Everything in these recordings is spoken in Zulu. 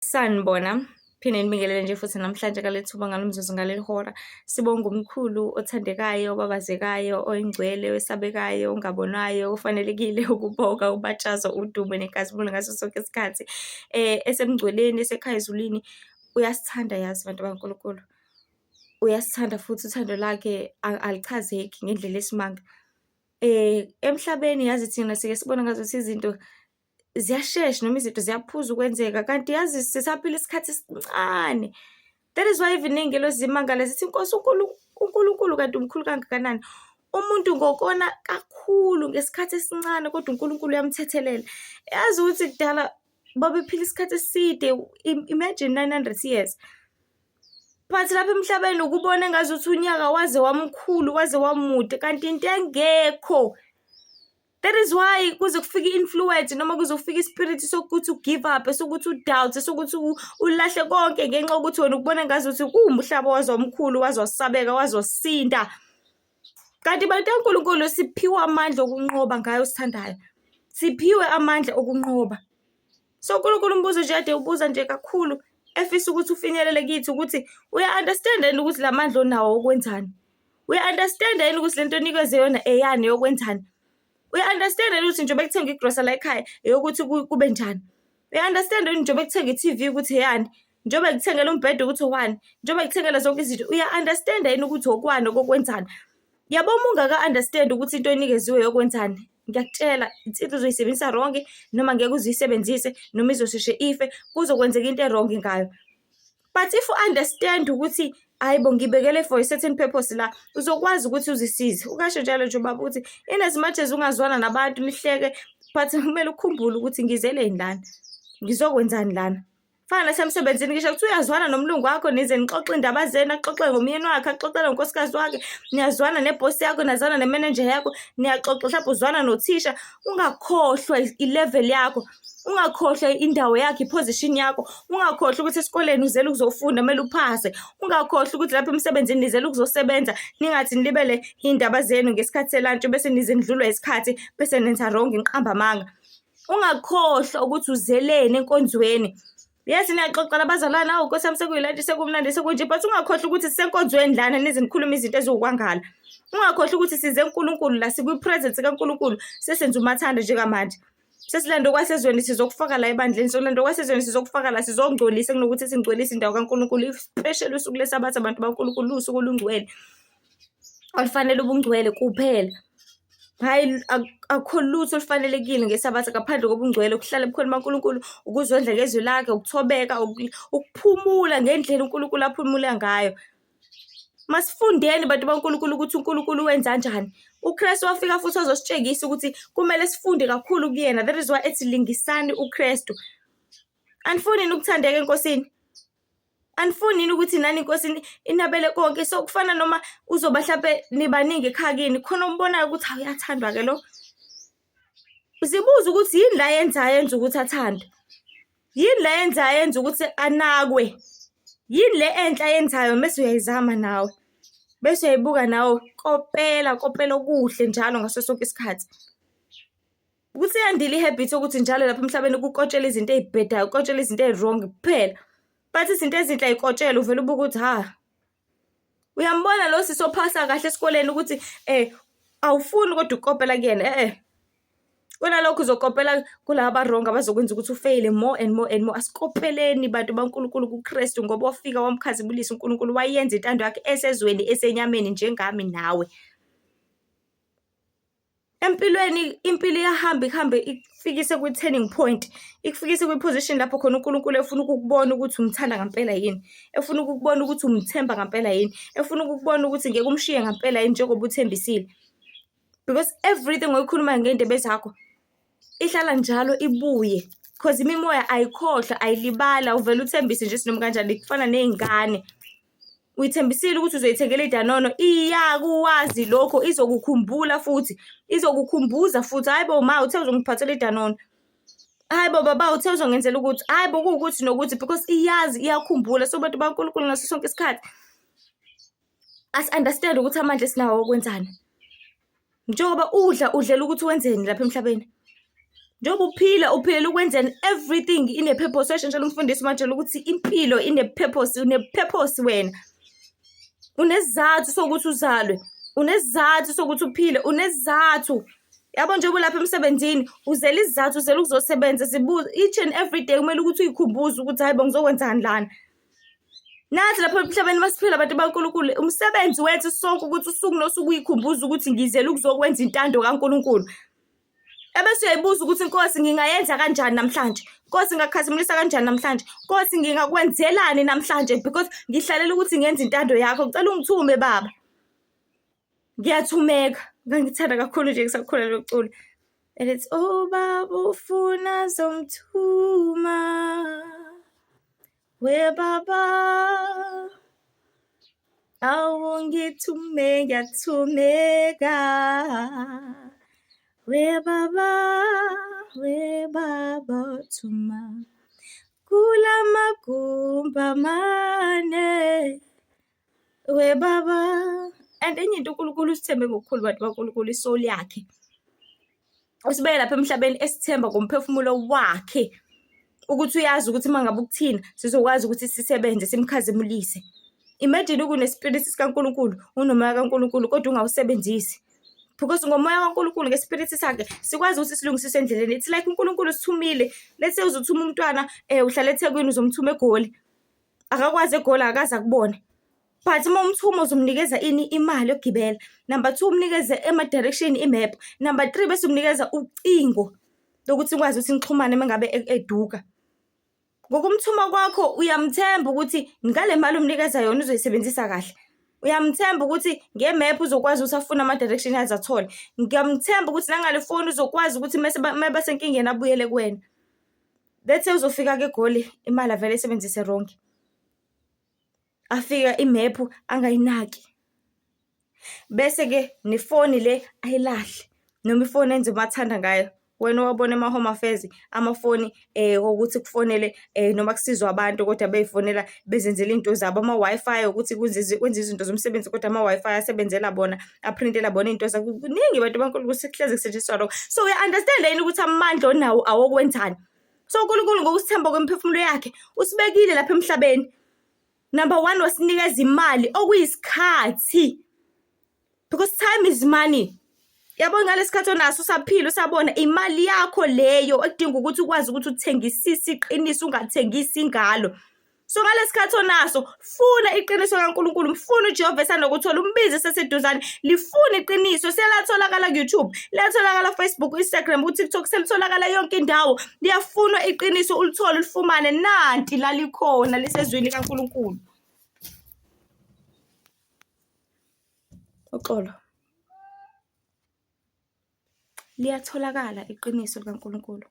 Sanibona, phinde ngibingelele nje futhi namhlanje ngaleli thuba, ngalo mzuzu, ngaleli hora. Sibonga umkhulu othandekayo, obabazekayo, oyingcwele, owesabekayo, ongabonwayo, ofanelekile ukubonga, ubatshazwa, udumo nenkazimulo ngaso sonke isikhathi. Esemngcweleni, esekhaya ezulwini, uyasithanda yazi bantu bakaNkulunkulu. Uyasithanda futhi uthando lakhe aluchazeki ngendlela esimanga. Emhlabeni yazi thina sike sibone ngazuthi izinto ziyashesha noma izinto ziyaphuza ukwenzeka, kanti yazi sisaphila isikhathi esincane. That is why even ney'ngelosi zimangala zithi, Nkosi uNkulunkulu kanti umkhulu kangakanani? Umuntu ngokona kakhulu ngesikhathi esincane kodwa uNkulunkulu uyamthethelela. Yazi ukuthi kudala babephila isikhathi eside, imagine 900 years. But lapha emhlabeni ukubona engazuthi unyaka waze wamkhulu, waze wamude, kanti into engekho. That is why kuze kufike i-influence noma kuze kufike i-spirit sokuthi u-give up, sokuthi u-doubt, sokuthi ulahle konke ngenxa yokuthi wena ukubona ngazuthi kuwumhlaba waze wamkhulu, waze wasabeka, waze wasinda. Kanti bantu kaNkulunkulu siphiwe amandla okunqoba ngaye osithandayo. Siphiwe amandla okunqoba. So uNkulunkulu umbuzo nje ade ubuza nje kakhulu efisa ukuthi ufinyelele kithi ukuthi uya-understand yini ukuthi la mandla onawo okwenzani? Uya-understand yini ukuthi lento onikeze yona eyani yokwenzani? Uya-understand yini ukuthi njengoba kuthenga igrosa la ekhaya eyokuthi kube njani? Uya-understand yini njengoba kuthenga i-TV ukuthi eyani? Njengoba kuthengela umbhede ukuthi owani? Njengoba kuthengela zonke izinto, uya-understand yini ukuthi okwani okokwenzani? Yabo uma ungaka-understand ukuthi into oyinikeziwe yokwenzani, ngiyakutshela insipho uzoyisebenzisa wrong noma ngeke uze uyisebenzise noma izosheshe ife, kuzokwenzeka into e-wrong ngayo. But if u-understand ukuthi hhayi bo, ngibekele for a certain purpose la, uzokwazi ukuthi uzisize. Ukasho njalo nje ubaba ukuthi in as much as ungazwana nabantu nihleke, but kumele ukhumbule ukuthi ngizeleni lana, ngizokwenzani lana. Fana nasemsebenzini, ngisho kuthiwa uyazwana nomlungu wakho, nize nixoxe iy'ndaba zenu, axoxe ngomyeni wakhe, axoxele ngonkosikazi wakhe, niyazwana nebhosi yakho, niyazwana nemenenja yakho, niyaxoxa, mhlawumbe uzwana nothisha. Ungakhohlwa i-level yakho, ungakhohlwa indawo yakho, i-position yakho, ungakhohlwa ukuthi esikoleni uzele ukuzofunda, kumele uphase. Ungakhohlwa ukuthi lapha emsebenzini nizele ukuzosebenza, ningathi nilibele iy'ndaba zenu ngesikhathi selantshi bese nize nidlulwa isikhathi bese nenza wrong, niqamba amanga. Ungakhohlwa ukuthi uzeleni enkonzweni. Yes, niyaxoxa nabazalwane, awu Nkosi yami, sekuyilantshi, sekumnandi, sekunje, but ungakhohlwa ukuthi sisenkonzweni lana, nize nikhulume izinto eziwukwangala. Ungakhohlwa ukuthi size kuNkulunkulu la, sikwi-presence kaNkulunkulu, sesenza umathanda njengamanje. Sesilanda okwasezweni sizokufaka la ebandleni, sokulanda okwasezweni sizokufaka la, sizongcolisa kunokuthi singcwelise indawo kaNkulunkulu, especially usuku leSabatha, abantu baNkulunkulu, luwusuku olungcwele, olufanele ubungcwele kuphela. Hhayi, akukho lutho olufanelekile ngeSabatha ngaphandle kobungcwele, ukuhlala ebukhoneni baNkulunkulu, ukuzondla ngezwi lakhe, ukuthobeka, ukuphumula ngendlela uNkulunkulu aphumula ngayo. Masifundeni bantu baNkulunkulu ukuthi uNkulunkulu wenza kanjani. UKristu wafika futhi wazositshengisa ukuthi kumele sifunde kakhulu kuyena. That is why ethi lingisani uKristu. Anifuni yini ukuthandeka eNkosini? Anifuni yini ukuthi nani iNkosi inabele konke? So kufana noma uzoba hlampe nibaningi ekhaya kini, khona ombonayo ukuthi hawu uyathandwa-ke lo. Zibuze ukuthi yini la yenza yenza ukuthi athandwe? Yini le yenza yenza ukuthi anakwe? Yini le enhle ayenzayo mese uyayizama nawe? Bese uyayibuka nawe, kopela, kopela okuhle njalo ngaso sonke isikhathi. Ukuthi yandile i-habit yokuthi njalo lapha emhlabeni kukotshelwa izinto ey'bhedayo, kukotshelwa izinto ey'wrong kuphela. But izinto ezinhle ay'kotshelwa, uvele ubuke ukuthi ha. Uyambona lo sisi ophasa kahle esikoleni ukuthi awufuni kodwa ukukopela kuyena, e-e. Kunalokho uzokopela kulaba aba-wrong abazokwenza ukuthi ufeyile more and more and more. Asikopeleni bantu baNkulunkulu kuKristu ngoba wafika wamkhazimulisa uNkulunkulu, wayenza intando yakhe esezweni, esenyameni njengami nawe. Empilweni impilo iyahamba ihambe ikufikise kwi-turning point, ikufikise kwi-position lapho khona uNkulunkulu efuna ukukubona ukuthi umthanda ngampela yini, efuna ukukubona ukuthi umthemba ngampela yini, efuna ukukubona ukuthi ngeke umshiye ngampela yini njengoba uthembisile. Because everything oyikhulumayo ngey'ndebe zakho ihlala njalo ibuye, cause imimoya ayikhohlwa, ayilibali, awuvele uthembise nje noma kanjani, kufana ney'ngane. Uyithembisile ukuthi uzoyithengela idanono, iyakuwazi lokho, izokukhumbula futhi, izokukhumbuza futhi, hhayi bo ma, uthe uzongiphathela idanono. Hhayi bo baba, uthe uzongenzela ukuthi, hhayi bo kuwukuthi nokuthi, because iyazi, iyakhumbula. So bantu baNkulunkulu ngaso sonke isikhathi asi-understand ukuthi amandla esinawo okwenzani. Njengoba udla, udlela ukuthi wenzeni lapha emhlabeni? Njengoba uphila uphilela ukwenzeni everything ine-purpose. Washintshela umfundisi umatshela ukuthi impilo ine-purpose, une-purpose wena. Unesizathu sokuthi uzalwe, unesizathu sokuthi uphile, unesizathu. Yabo njengoba ulapha emsebenzini uzele isizathu, uzele ukuzosebenza. Zibuze each and every day kumele ukuthi uy'khumbuze ukuthi hhayi bo ngizokwenzani lana. Nathi lapha emhlabeni masiphila abantu baNkulunkulu, umsebenzi wethu sonke ukuthi usuku nosuku uyikhumbuze ukuthi ngizele ukuzokwenza intando kaNkulunkulu. Ebese uyayibuza ukuthi Nkosi ngingayenza kanjani namhlanje? Nkosi ngingakukhazimulisa kanjani namhlanje? Nkosi ngingakwenzelani namhlanje? Because ngihlalela ukuthi ngenze intando yakho. Ngicela ungithume baba. Ngiyathumeka. Ngangithanda kakhulu nje ngisakhula lelo culo. Elithi ubaba ufuna zomthuma. We baba awungithume ngiyathumeka. We baba, we baba thuma kulamagumbi amane. We baba. And enye into uNkulunkulu usithembe ngokukhulu bantu baNkulunkulu isoul yakhe. Usibeke lapha emhlabeni esithemba ngomphefumulo wakhe ukuthi uyazi ukuthi uma ngabe ukuthina sizokwazi ukuthi sisebenze simkhazimulise. Imagine ukune-spirit sikaNkulunkulu, unomoya kaNkulunkulu kodwa ungawusebenzisi. Because ngomoya kaNkulunkulu nge-spirit sakhe sikwazi ukuthi silungisise endleleni. It's like uNkulunkulu usithumile. Let's say uzothuma umntwana uhlala eThekwini uzomthuma eGoli. Akakwazi eGoli akakaze akubone. But uma umthuma uzomnikeza ini imali yokugibela. Number two umnikeze ema-direction imephu. Number three bese umnikeza ucingo lokuthi nikwazi ukuthi nixhumane uma ngabe eduka. Ngokumthuma kwakho uyamthemba ukuthi ngale mali omnikeza yona uzoyisebenzisa kahle. Uyamthemba ukuthi ngemephu uzokwazi ukuthi afune ama-direction aze athole. Ngiyamthemba ukuthi nangale foni uzokwazi ukuthi mese uma basenkingeni abuyele kuwena. Let's say uzofika-ke eGoli imali avele ayisebenzise wrong. Afika imephu angayinaki. Bese-ke nefoni le ayilahle noma ifoni enze umathanda ngayo. Wena owabona ema-Home Affairs amafoni okuthi kufonele noma kusizwe abantu kodwa bey'fonela bezenzela iy'nto zabo, ama-Wi-Fi ukuthi kwenziwe izinto zomsebenzi kodwa ama-Wi-Fi asebenzela bona, aprintela bona iy'nto zabo. Kuningi bantu baNkulunkulu sekuhlezi kusetshenziswa lokho. So uya-understand-a yini ukuthi amandla onawo awokwenzani? So uNkulunkulu ngokusithemba kwemiphefumulo yakhe usibekile lapha emhlabeni. Number one wasinikeza imali okuyisikhathi because time is money. Yabo ngalesi khathi onaso usaphila usabona imali yakho leyo ekudinga ukuthi ukwazi ukuthi uthengisise iqiniso ungathengisi ingalo. So ngalesi khathi onaso funa iqiniso kaNkulunkulu, mfune uJehova esanokuthola, umbize seseduzane, lifune iqiniso. Selatholakala ku-YouTube, liyatholakala ku-Facebook, Instagram, ku-TikTok, selitholakala yonke indawo. Liyafunwa iqiniso ulithole ulifumane, nanti lalikhona lisezwini likaNkulunkulu. Uxolo. Liyatholakala iqiniso likaNkulunkulu.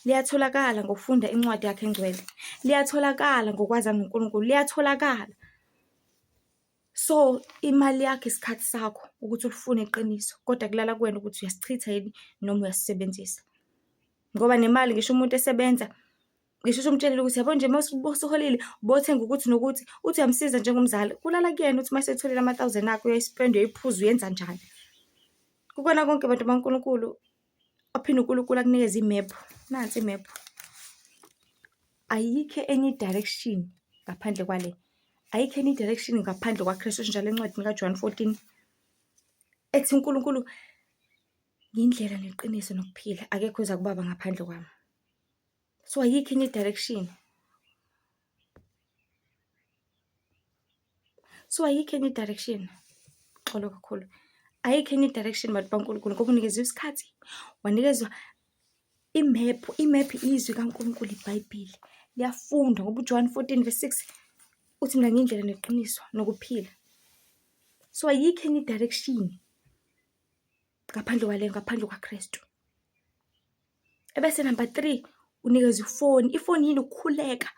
Liyatholakala ngokufunda incwadi yakhe engcwele. Liyatholakala ngokwazana noNkulunkulu. Liyatholakala. So, imali yakho isikhathi sakho ukuthi ulifune iqiniso, kodwa kulala kuwena ukuthi uyasichitha yini noma uyasisebenzisa. Ngoba nemali ngisho umuntu esebenza, ngisho usumtshelile ukuthi yabo nje uma usuholile ubothenga ukuthi nokuthi, uthi uyamsiza njengomzali, kulala kuyena ukuthi uma esetholile ama-thousand akhe uyayispenda, uyayiphuza, uyenza njani. Kukona konke bantu baNkulunkulu, aphinde uNkulunkulu akunikeze imephu, nansi imephu. Ayikho enye i-direction ngaphandle kwale. Ayikho enye i-direction ngaphandle kwaKristu njalo encwadini kaJohn 14 ethi uNkulunkulu ngiyindlela neqiniso nokuphila, akekho oza kubaba ngaphandle kwami. So ayikho enye i-direction. So ayikho enye i-direction. Xolo kakhulu. Ayikho enye i-direction bantu baNkulunkulu ngoba unikezwe isikhathi, wanikezwa imephu, imephu izwi kaNkulunkulu iBhayibheli. Liyafundwa ngoba uJohn 14 verse 6 uthi mina ngiyindlela neqiniso nokuphila. So ayikho enye i-direction ngaphandle kwale ngaphandle kwaKristu. Ebese number 3 unikezwa ifoni. Ifoni yini? Ukukhuleka.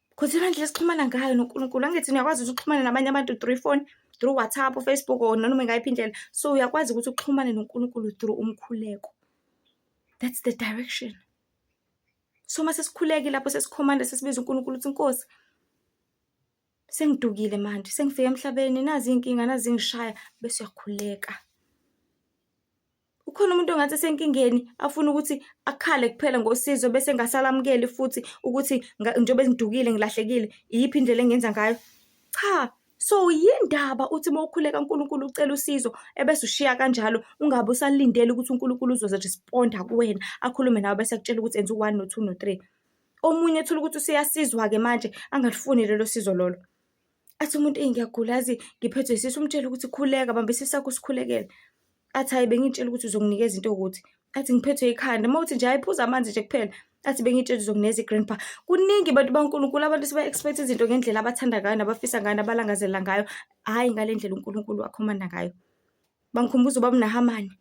Because iyona ndlela esixhumana ngayo noNkulunkulu. Angithi uyakwazi ukuthi uxhumane nabanye abantu through ifoni, through WhatsApp, Facebook or noma ingayiphi indlela. So uyakwazi ukuthi uxhumane noNkulunkulu through umkhuleko. That's the direction. So uma sesikhulekile lapho sesikhomanda sesibiza uNkulunkulu ukuthi Nkosi, sengidukile manje, sengifike emhlabeni, nazi iy'nkinga, nazi zingishaya, bese uyakhuleka. Ukhona umuntu ongathi esenkingeni afune ukuthi akhale kuphela ngosizo bese engasalamukeli futhi ukuthi njengoba ngidukile ngilahlekile, iyiphi indlela engenza ngayo? Cha, so yindaba uthi uma ukhuleka uNkulunkulu ucela usizo ebese ushiya kanjalo, ungabe usalindele ukuthi uNkulunkulu uzoze responda kuwena, akhulume nawe bese akutshela ukuthi enza u-one, no-two, no-three. Omunye uthole ukuthi useyasizwa-ke manje, angalufuni lolo sizo lolo. Athi umuntu, eyi ngiyagula yazi ngiphethwe isisu, umtshele ukuthi khuleka, bamba isisu sakho usikhulekele. Athi hhayi bengiy'tshela ukuthi uzonginikeza into ewukuthi. Athi ngiphethwe ikhanda, uma uthi nje hhayi phuza amanzi nje kuphela. Athi bengiy'tshela uzokunikeza i-grandpa. Kuningi bantu baNkulunkulu, abantu seba-expect izinto ngendlela abathanda ngayo, nabafisa ngayo, nabalangazelela ngayo, hhayi ngale ndlela uNkulunkulu akhomanda ngayo. Bangikhumbuza ubaba uNahamani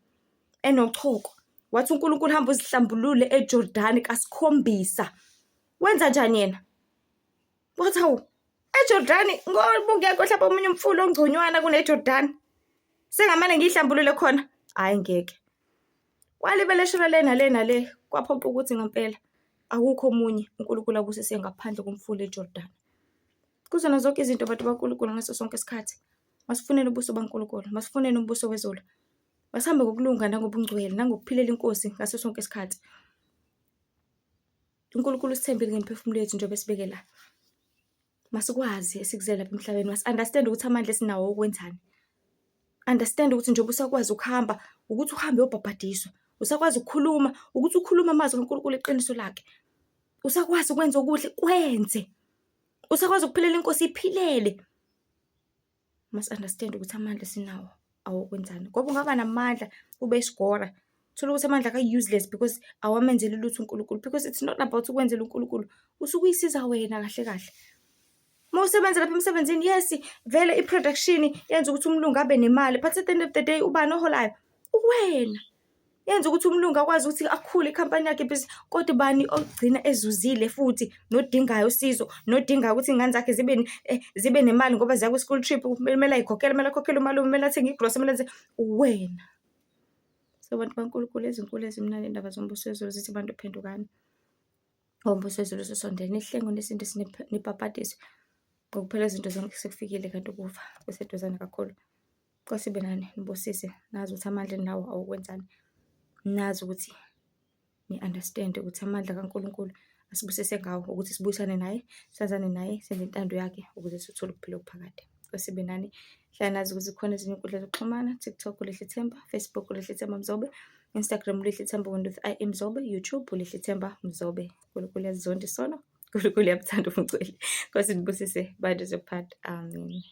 enochoko. Wathi uNkulunkulu hamba uzihlambulule eJordani kasikhombisa. Wenza njani yena? Wathi hawu, eJordani ngoba ungekho mhlawumbe omunye umfula ongconywana kuneJordani. Sengamane ngiyihlambulule khona. Hhayi ngeke. Walibele eshona le nale nale, kwaphoqa ukuthi ngempela akukho omunye uNkulunkulu abusise ngaphandle komfula eJordani. Kuzona zonke izinto bantu baNkulunkulu ngaso sonke isikhathi. Masifuneni ubuso baNkulunkulu, masifuneni umbuso wezulu. Masihambe ngokulunga nangobungcwele nangokuphilela iNkosi ngaso sonke isikhathi. UNkulunkulu usithembile ngemiphefumulo yethu njengoba esibeke la. Masikwazi esikuzele lapha emhlabeni, masi-understand ukuthi amandla esinawo okwenzani. Understand ukuthi njengoba usakwazi ukuhamba, ukuthi uhambe uyobhabhadiswa. Usakwazi ukukhuluma, ukuthi ukhulume amazwi kaNkulunkulu iqiniso lakhe. Usakwazi ukwenza okuhle, kwenze. Usakwazi ukuphilela iNkosi, iphilele. Masi-understand ukuthi amandla esinawo awokwenzani. Ngoba ungaba namandla ube isigora, uthole ukuthi amandla aka-useless because awamenzeli lutho uNkulunkulu. Because it's not about ukwenzela uNkulunkulu, usuke uyisiza wena kahle kahle. Uma usebenza lapha emsebenzini, yes, vele i-production yenza ukuthi umlungu abe nemali, but at the end of the day ubani oholayo? Uwena. Yenza ukuthi umlungu akwazi ukuthi akhule ikhampani yakhe ibhizinisi, kodwa ubani ogcina ezuzile futhi nodingayo usizo, nodingayo ukuthi iy'ngane zakhe zibe nemali ngoba ziya kwi-school trip, kumele ay'khokhele, kumele akhokhele umalume, kumele athenge igrosa, kumele enze, uwena. So bantu baNkulunkulu, ezinkulu ezimnandi iy'ndaba zombuso wezulu zithi bantu phendukani. Ngoba umbuso wezulu ususondele, nihlengwe nisindiswe nibhabhadiswe. Ngokuphela izinto zonke sekufikile kanti ukufa kuseduzane kakhulu. Nkosi ibe nani, nibusise, nazi ukuthi amandla eninawo awokwenzani. Nazi ukuthi ni-understand ukuthi amandla kaNkulunkulu asibusise ngawo ukuthi sibuyisane naye, sazane naye, senze intando yakhe ukuze sithole ukuphila okuphakade. Nkosi ibe nani. Hlala nazi ukuthi kukhona ezinye iy'nkundla zokuxhumana, TikTok uLihle Themba, Facebook uLihle Themba Mzobe, Instagram uLihle Themba with I am Mzobe, YouTube uLihle Themba Mzobe. uNkulunkulu uyasizonda isono, uNkulunkulu uyabuthanda ubungcwele. Nkosi inibusise, bantu zophatha. Amen.